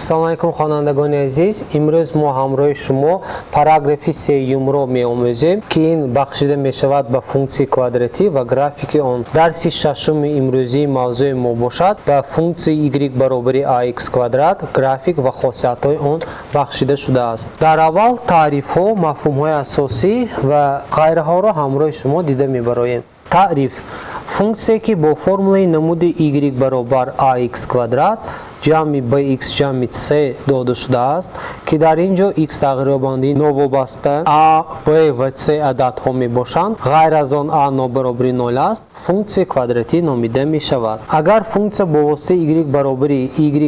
Ассалому алайкум, хонандагони азиз. Имрӯз мо ҳамроҳи шумо параграфи сеюмро меомӯзем, ки ин бахшида мешавад ба функсияи квадратӣ ва графики он. Дарси шашуми имрӯзии мавзӯи мо бошад, ба функсияи y баробари ax квадрат, график ва хосиятҳои он бахшида шудааст. Дар аввал таърифҳо, мафҳумҳои асосӣ ва ғайраҳоро ҳамроҳи шумо дида мебароем. Таъриф: функсия, ки бо формулаи намуди y баробар ax квадрат ҷамъи bx ҷамъи c дода шудааст, ки дар ин ҷо x тағйирёбандаи новобаста, a, b ва c ададҳо мебошанд, ғайр аз он a нобаробари нол аст, функсияи квадратӣ номида мешавад. Агар функсия бо воситаи y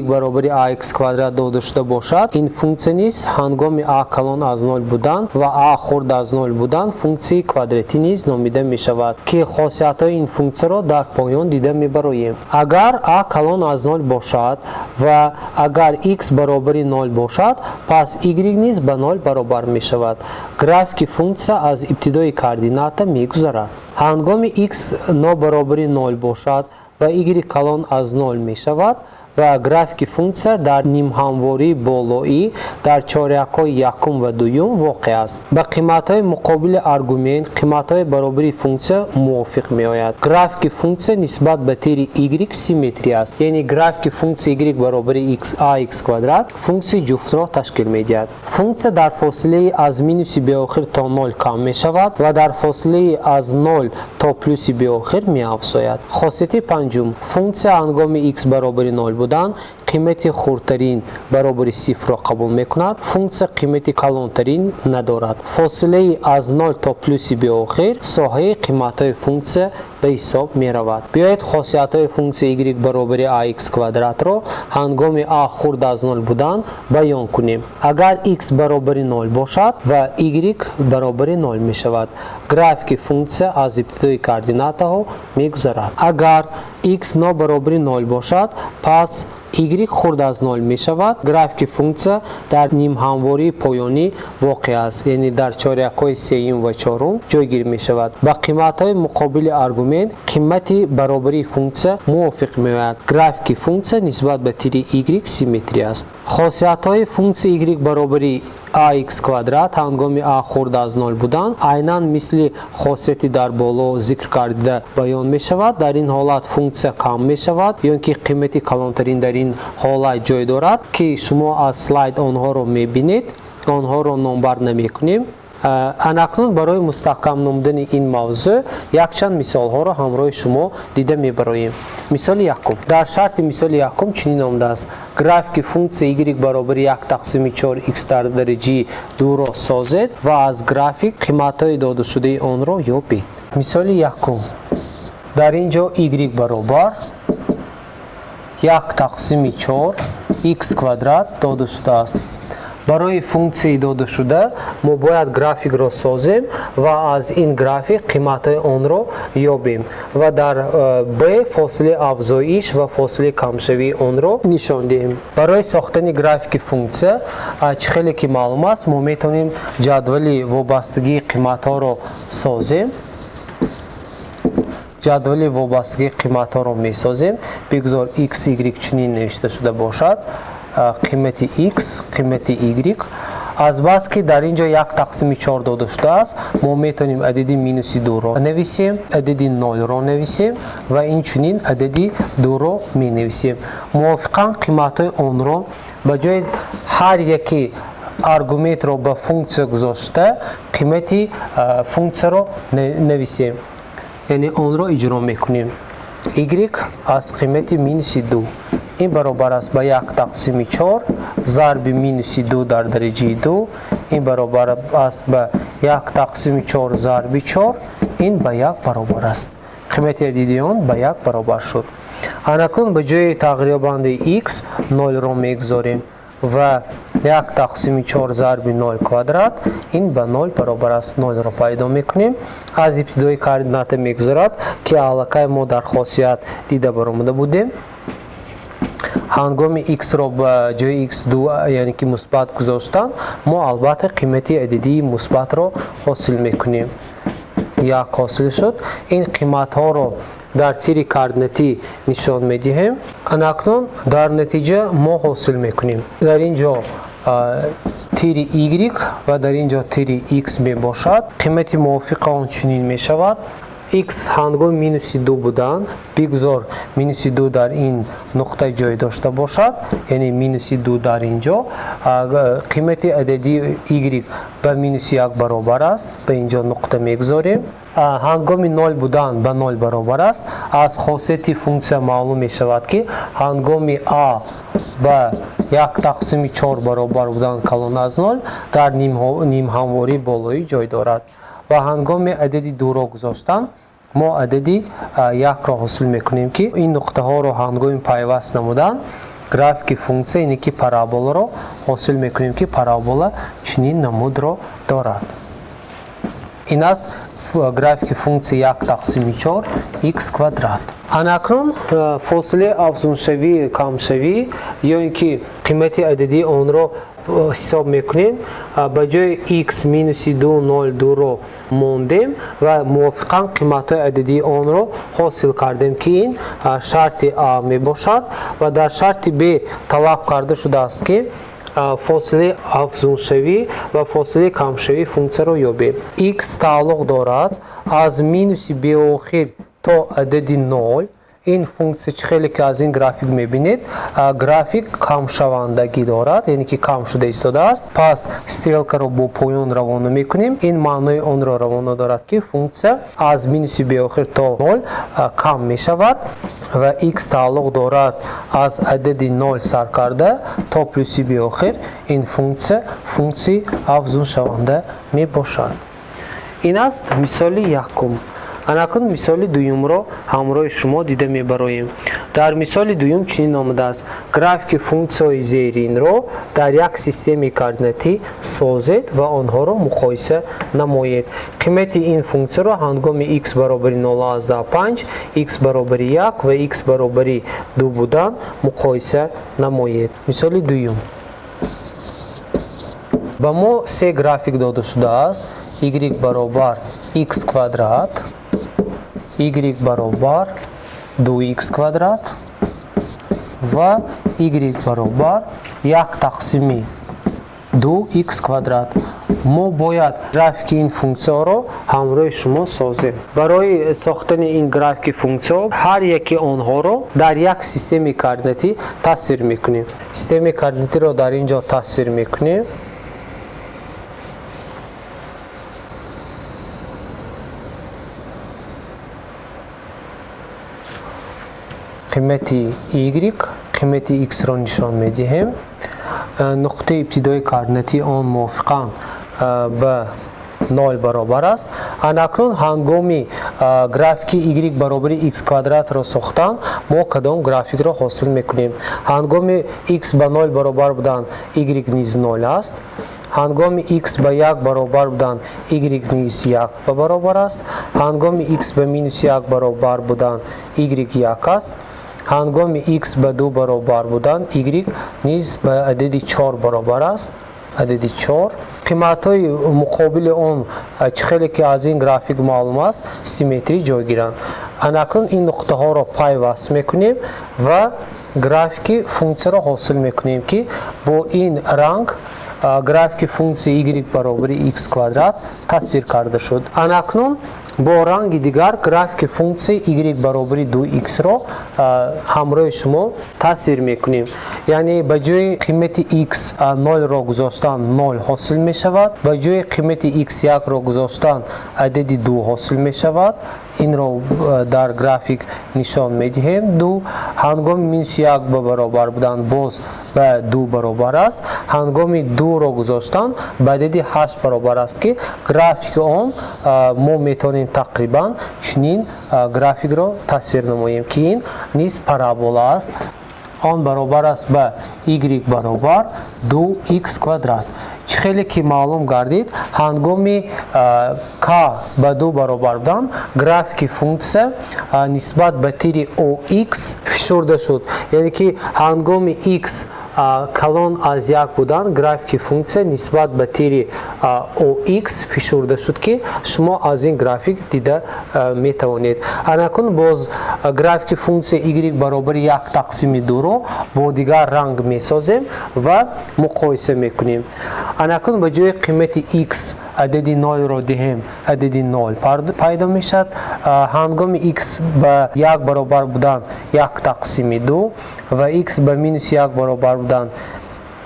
баробари ax квадрат дода шуда бошад, ин функсия низ ҳангоми a калон аз нол будан ва a хурд аз нол будан функсияи квадратӣ низ номида мешавад, ки хосиятҳои ин функсияро дар поён дида мебароем. Агар a калон аз нол бошад ва агар x баробари нол бошад, пас y низ ба нол баробар мешавад. Графики функсия аз ибтидои координата мегузарад. Ҳангоми x нобаробари нол бошад ва y калон аз нол мешавад ва графики функсия дар нимҳамвории болоӣ дар чорякҳои якум ва дуюм воқеъ аст. Ба қиматҳои муқобили аргумент қиматҳои баробари функсия мувофиқ меояд. Графики функсия нисбат ба тири y симметрия аст, яъне графики функсия y баробари x ax квадрат функсияи ҷуфтро ташкил медиҳад. Функсия дар фосилаи аз минуси беохир то нол кам мешавад ва дар фосилаи аз нол то плюси беохир меафзояд. Хосияти панҷум: функсия ҳангоми x баробари нол будан қимати хурдтарин баробари сифрро қабул мекунад. Функсия қимати калонтарин надорад. Фосилаи аз нол то плюси беохир соҳаи қиматҳои функсия ба ҳисоб меравад. Биёед, хосиятҳои функсияи y баробари ax квадратро ҳангоми a хурд аз нол будан баён кунем. Агар x баробари нол бошад ва y баробари нол мешавад, графики функсия аз ибтидои координатаҳо мегузарад. Агар x нобаробари нол бошад, пас y хурд аз нол мешавад. Графики функсия дар нимҳамвории поёнӣ воқеъ аст, яъне дар чорякҳои сеюм ва чорум ҷойгир мешавад. Ба қиматҳои муқобили аргумент қимати баробарии функсия мувофиқ меояд. Графики функсия нисбат ба тири y симметрия аст. Хосиятҳои функсияи y баробари ax квадрат ҳангоми a хурд аз нол будан айнан мисли хосияти дар боло зикр кардида баён мешавад. Дар ин ҳолат функсия кам мешавад ё ин ки қимати калонтарин дар ин ҳолат ҷой дорад, ки шумо аз слайд онҳоро мебинед, онҳоро номбар намекунем. Анакнун барои мустаҳкам намудани ин мавзӯъ якчанд мисолҳоро ҳамроҳи шумо дида мебароем. Мисоли якум. Дар шарти мисоли якум чунин омадааст: графики функсия y баробари як тақсими чор x дар дараҷаи дуро созед ва аз график қиматҳои додашудаи онро ёбед. Мисоли якум: дар ин ҷо y баробар як тақсими чор x квадрат дода шудааст. Барои функсияи додашуда мо бояд графикро созем ва аз ин график қиматҳои онро ёбем ва дар б фосилаи афзоиш ва фосилаи камшавии онро нишон диҳем. Барои сохтани графики функсия, чӣ хеле ки маълум аст, мо метавонем ҷадвали вобастагии қиматҳоро созем. Ҷадвали вобастагии қиматҳоро месозем. Бигзор x, y чунин навишта шуда бошад: қимати x, қимати y. Азбаски дар ин ҷо як тақсими чор дода шудааст, мо метавонем адади минуси дуро нависем, адади нолро нависем ва инчунин адади дуро менависем. Мувофиқан қиматҳои онро ба ҷои ҳар яки аргументро ба функсия гузошта, қимати функсияро нависем, яъне онро иҷро мекунем. Y аз қимати минуси ду ин баробар аст ба як тақсими чор зарби минуси ду дар дараҷаи ду, ин баробар аст ба як тақсими чор зарби чор, ин ба як баробар аст. Қимати адиди он ба як баробар шуд. Анакнун ба ҷои тағйирёбандаи x нолро мегузорем ва як тақсими чор зарби нол квадрат ин ба нол баробар аст. Нолро пайдо мекунем. Аз ибтидои координата мегузарад, ки аллакай мо дар хосият дида баромада будем. Ҳангоми x-ро ба ҷои x2, яъне ки мусбат гузоштан, мо албатта қимати адидии мусбатро ҳосил мекунем. Як ҳосил шуд. Ин қиматҳоро дар тири координатӣ нишон медиҳем. Анакнун дар натиҷа мо ҳосил мекунем. Дар ин ҷо тири y ва дар ин ҷо тири x мебошад. Қимати мувофиқа он чунин мешавад. X ҳангоми минуси 2 будан, бигзор минуси 2 дар ин нуқта ҷой дошта бошад, яъне минуси 2 дар ин ҷо. Қимати ададии y ба минуси 1 баробар аст, ба ин ҷо нуқта мегузорем. Ҳангоми 0 будан ба 0 баробар аст. Аз хосияти функсия маълум мешавад, ки ҳангоми а ба 1 тақсими 4 баробар будан калон аз 0 дар нимҳамвории болоӣ ҷой дорад. Ва ҳангоми адади 2-ро гузоштан мо адади 1-ро ҳосил мекунем, ки ин нуқтаҳоро ҳангоми пайваст намудан графики функсия, яъне ки параболаро ҳосил мекунем, ки парабола чунин намудро дорад. Ин аст графики функсия 1 тақсими 4 x квадрат. Анакнун фосилаи афзуншавӣ, камшавӣ ё ин ки қимати ададии онро ҳисоб мекунем. Ба ҷои x минуси 2 0 2-ро мондем ва мувофиқан қиматҳои ададии онро ҳосил кардем, ки ин шарти а мебошад. Ва дар шарти б талаб карда шудааст, ки фосилаи афзуншавӣ ва фосилаи камшавии функсияро ёбем. X тааллуқ дорад аз минуси беохир то адади 0. Ин функсия чӣ хеле ки аз ин график мебинед, график камшавандагӣ дорад, яъне ки кам шуда истодааст. Пас стрелкаро бо поён равона мекунем. Ин маънои онро равона дорад, ки функсия аз минуси беохир то 0 кам мешавад ва x тааллуқ дорад аз адади 0 сар карда то плюси беохир. Ин функсия функсияи афзуншаванда мебошад. Ин аст мисоли якум. Анакун мисоли дуюмро ҳамроҳи шумо дида мебароем. Дар мисоли дуюм чунин омадааст: графики функсияҳои зеринро дар як системаи координатӣ созед ва онҳоро муқоиса намоед. Қимати ин функсияро ҳангоми x баробари 0,5, x баробари 1 ва x баробари 2 будан муқоиса намоед. Мисоли дуюм. Ба мо се график дода шудааст: y баробар x квадрат, y баробар 2x квадрат ва y баробар 1 тақсими 2x квадрат. Мо бояд графики ин функсияро ҳамроҳи шумо созем. Барои сохтани ин графики функсияҳо ҳар яки онҳоро дар як системаи координатӣ тасвир мекунем. Системаи координатиро дар ин ҷо тасвир мекунем. Қимати y, қимати x-ро нишон медиҳем. Нуқтаи ибтидои координатии он мувофиқан ба 0 баробар аст. Анакнун ҳангоми графики y баробари x квадратро сохтан мо кадом графикро ҳосил мекунем? Ҳангоми x ба 0 баробар будан y низ 0 аст. Ҳангоми x ба 1 баробар будан y низ 1 ба баробар аст. Ҳангоми x ба минус 1 баробар будан y 1 аст. Ҳангоми x ба 2 баробар будан y низ ба адади 4 баробар аст. Адади 4. Қиматҳои муқобили он чӣ хеле ки аз ин график маълум аст, симметрӣ ҷойгиранд. Анакнун ин нуқтаҳоро пайваст мекунем ва графики функсияро ҳосил мекунем, ки бо ин ранг графики функсияи y баробари x квадрат тасвир карда шуд. Анакнун бо ранги дигар графики функсияи y баробари 2x-ро ҳамроҳи шумо тасвир мекунем. Яъне ба ҷои қимати x 0-ро гузоштан 0 ҳосил мешавад, ба ҷои қимати x 1-ро гузоштан адади 2 ҳосил мешавад. Инро дар график нишон медиҳем. 2. Ҳангоми минус 1 ба баробар будан боз ба 2 баробар аст. Ҳангоми 2-ро гузоштан ба адади 8 баробар аст, ки графики он мо метавонем тақрибан чунин графикро тасвир намоем, ки ин низ парабола аст. Он баробар аст ба y баробар 2x квадрат. Чӣ хеле ки маълум гардид, ҳангоми k ба 2 баробар будан графики функсия нисбат ба тири ox фишурда шуд. Яъне ки ҳангоми x калон аз 1 будан графики функсия нисбат ба тири OX фишурда шуд, ки шумо аз ин график дида метавонед. Анакун боз графики функсия y баробари 1 тақсими 2-ро бо дигар ранг месозем ва муқоиса мекунем. Анакун ба ҷои қимати x адади 0-ро диҳем, адади 0 пайдо мешавад. Ҳангоми x ба 1 баробар будан 1 тақсими 2 ва x ба минус 1 баробар будан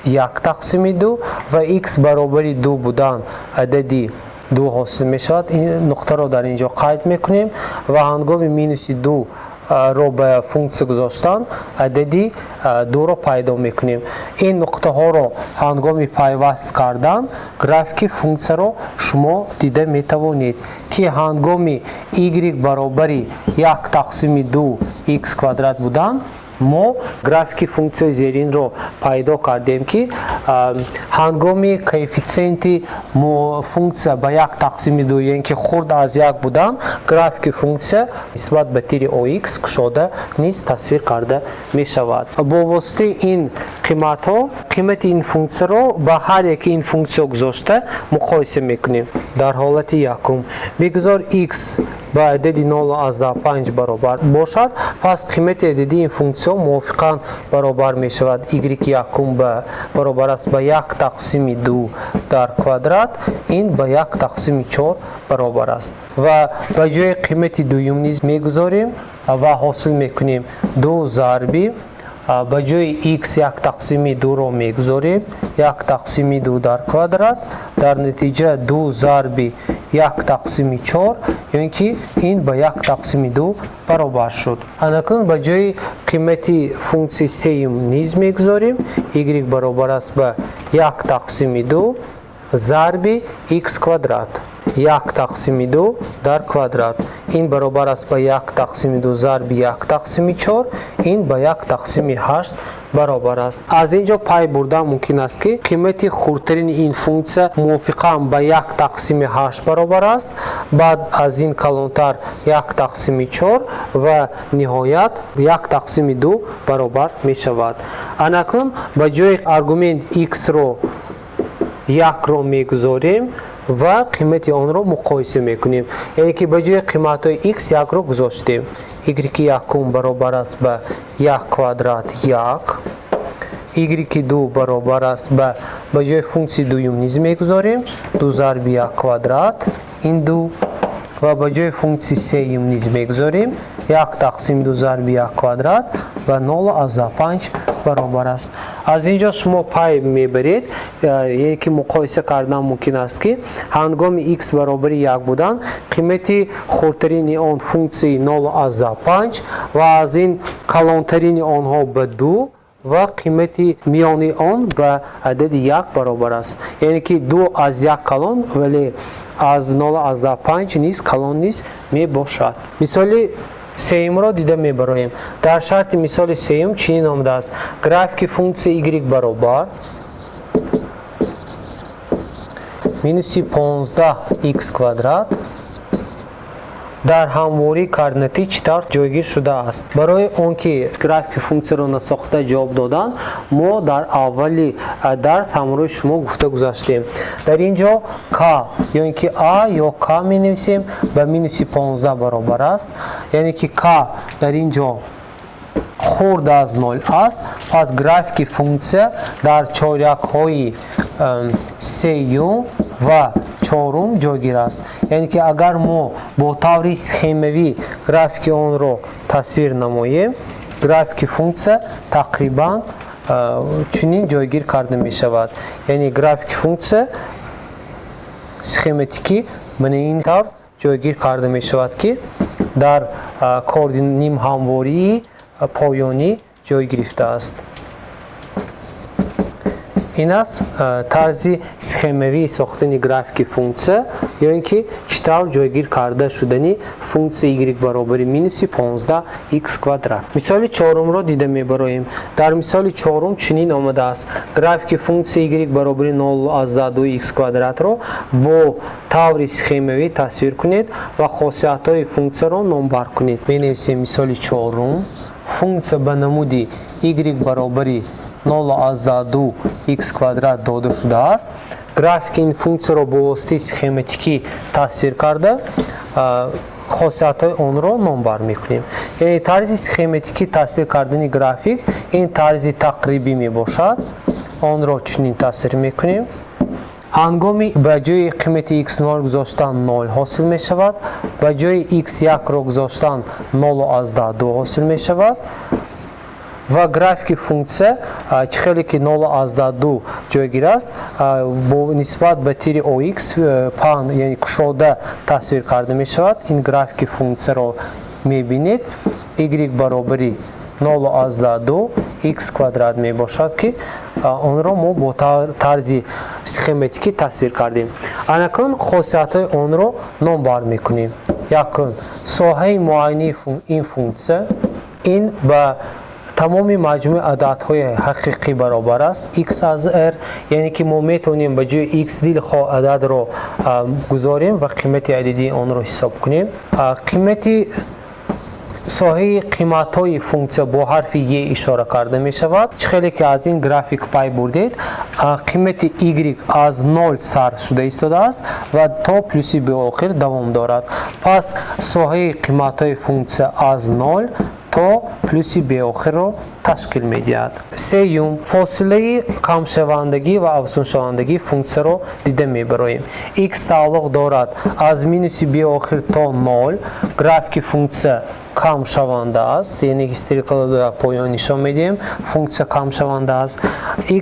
1 тақсими 2 ва x баробари 2 будан адади 2 ҳосил мешавад. Ин нуқтаро дар ин ҷо қайд мекунем ва ҳангоми минуси 2 ро ба функсия гузоштан адади 2-ро пайдо мекунем. Ин нуқтаҳоро ҳангоми пайваст кардан графики функсияро шумо дида метавонед, ки ҳангоми y баробари 1 тақсими 2 x квадрат будан мо графики функсияи зеринро пайдо кардем, ки ҳангоми коэффитсиенти функсия ба 1 тақсими 2, яъне ки хурд аз 1 будан, графики функсия нисбат ба тири OX кушода низ тасвир карда мешавад. Бо воситаи ин қиматҳо қимати ин функсияро ба ҳар яки ин функсияҳо гузошта муқоиса мекунем. Дар ҳолати якум бигузор x ба адади 0,5 баробар бошад, пас қимати адади ин функсия мувофиқан баробар мешавад y якум ба баробар аст ба 1 тақсими 2 дар квадрат, ин ба 1 тақсими 4 баробар аст. Ва ба ҷои қимати дуюм низ мегузорем ва ҳосил мекунем 2 зарби ба ҷои x 1 тақсими 2-ро мегузорем, 1 тақсими 2 дар квадрат, дар натиҷа 2 зарби 1 тақсими 4, ё ки ин ба 1 тақсими 2 баробар шуд. Анакун ба ҷои қимати функсияи сеюм низ мегузорем, y баробар аст ба 1 тақсими 2 зарби x квадрат, 1 тақсими 2 дар квадрат, ин баробар аст ба 1 тақсими 2 зарби 1 тақсими 4, ин ба 1 тақсими 8 баробар аст. Аз ин ҷо пай бурдан мумкин аст, ки қимати хурдтарини ин функсия мувофиқан ба 1 тақсими 8 баробар аст, баъд аз ин калонтар 1 тақсими 4 ва ниҳоят 1 тақсими 2 баробар мешавад. Анакнун ба ҷои аргумент x-ро 1-ро мегузорем ва қимати онро муқоиса мекунем, яъне ки ба ҷои қиматҳои x 1-ро гузоштем. Y якум баробар аст ба 1 квадрат 1, y 2 баробар аст ба ҷои функсияи дуюм низ мегузорем 2 зарби 1 квадрат, ин 2, ва ба ҷои функсияи сеюм низ мегузорем 1 тақсим 2 зарби 1 квадрат ва 0,5 баробар аст. Аз ин ҷо шумо пай мебаред, яъне ки муқоиса кардан мумкин аст, ки ҳангоми x баробари 1 будан қимати хурдтарини он функсияи 0,5 ва аз ин калонтарини онҳо ба 2 ва қимати миёни он ба адади 1 баробар аст. Яъне ки 2 аз 1 калон, вале аз 0,5 низ калон низ мебошад. Мисоли сеюмро дида мебароем. Дар шарти мисоли сеюм чунин омадааст: графики функсия y баробар минуси 15 x квадрат дар ҳамвории координатӣ чӣ тавр ҷойгир шудааст. Барои он ки графики функсияро насохта ҷавоб додан, мо дар аввали дарс ҳамроҳи шумо гуфта гузаштем. Дар ин ҷо к ё ин ки а ё к менависем ба минуси 15 баробар аст, яъне ки к дар ин ҷо хурд аз 0 аст, пас графики функсия дар чорякҳои сеюм ва чорум ҷойгир аст. Яъне ки агар мо бо таври схемавӣ графики онро тасвир намоем, графики функсия тақрибан чунин ҷойгир карда мешавад. Яъне графики функсия схематикӣ мана ин тавр ҷойгир карда мешавад, ки дар нимҳамвории поёнӣ ҷой гирифтааст. Ин аст тарзи схемавии сохтани графики функсия, ё ин ки чӣ тавр ҷойгир карда шудани функсия y баробари минуси 15 x квадрат. Мисоли чорумро дида мебароем. Дар мисоли чорум чунин омадааст: графики функсия y баробари 0,2 x квадратро бо таври схемавӣ тасвир кунед ва хосиятҳои функсияро номбар кунед. Менависем мисоли чорум. Функсия ба намуди y баробари 0,2 x квадрат дода шудааст. Графики ин функсияро бо воситаи схематикӣ тасвир карда, хосиятҳои онро номбар мекунем. Яъне тарзи схематикӣ тасвир кардани график ин тарзи тақрибӣ мебошад. Онро чунин тасвир мекунем. Ҳангоми ба ҷои қимати x0 гузоштан 0 ҳосил мешавад, ба ҷои x1-ро гузоштан 0,2 ҳосил мешавад ва графики функсия чӣ хеле ки 0,2 ҷойгир аст, бо нисбат ба тири OX паҳн, яъне кушода тасвир карда мешавад. Ин графики функсияро мебинед. Y баробари 0,2 x квадрат мебошад, ки онро мо бо тарзи схематикӣ тасвир кардем. Анакун хосиятҳои онро номбар мекунем. Якум, соҳаи муайяни ин функсия ин ба тамоми маҷмӯи ададҳои ҳақиқӣ баробар аст x аз r, яъне ки мо метавонем ба ҷои x дилхоҳ ададро гузорем ва қимати ададии онро ҳисоб кунем. Қимати соҳаи қиматҳои функсия бо ҳарфи е ишора карда мешавад. Чӣ хеле ки аз ин график пай бурдед, қимати y аз 0 сар шуда истодааст ва то плюси беохир давом дорад. Пас соҳаи қиматҳои функсия аз 0 то плюси беохирро ташкил медиҳад. Сеюм, фосилаи камшавандагӣ ва афзуншавандагии функсияро дида мебароем. X тааллуқ дорад аз минуси беохир то 0. Графики функсия камшаванда аст, яъне стрелкаро поён нишон медиҳем, функсия камшаванда аст.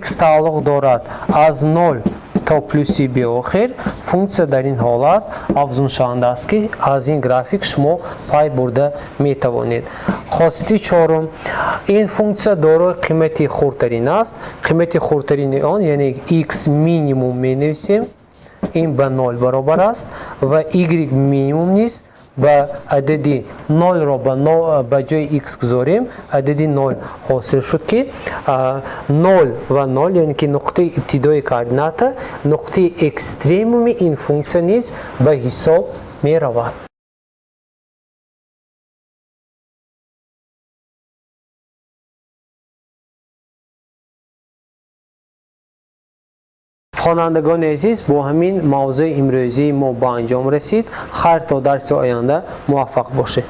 X тааллуқ дорад аз 0 то плюси беохир, функсия дар ин ҳолат афзуншаванда аст, ки аз ин график шумо пай бурда метавонед. Хосияти чорум, ин функсия дорои қимати хурдтарин аст. Қимати хурдтарини он, яъне x минимум менависем, ин ба 0 баробар аст ва y минимум низ ба адади 0-ро ба ҷои x гузорем, адади 0 ҳосил шуд, ки 0 ва 0, яъне ки нуқтаи ибтидои координата, нуқтаи экстремуми ин функсия низ ба ҳисоб меравад. Хонандагони азиз, бо ҳамин мавзӯи имрӯзии мо ба анҷом расид. Хайр, то дарси оянда муваффақ бошед.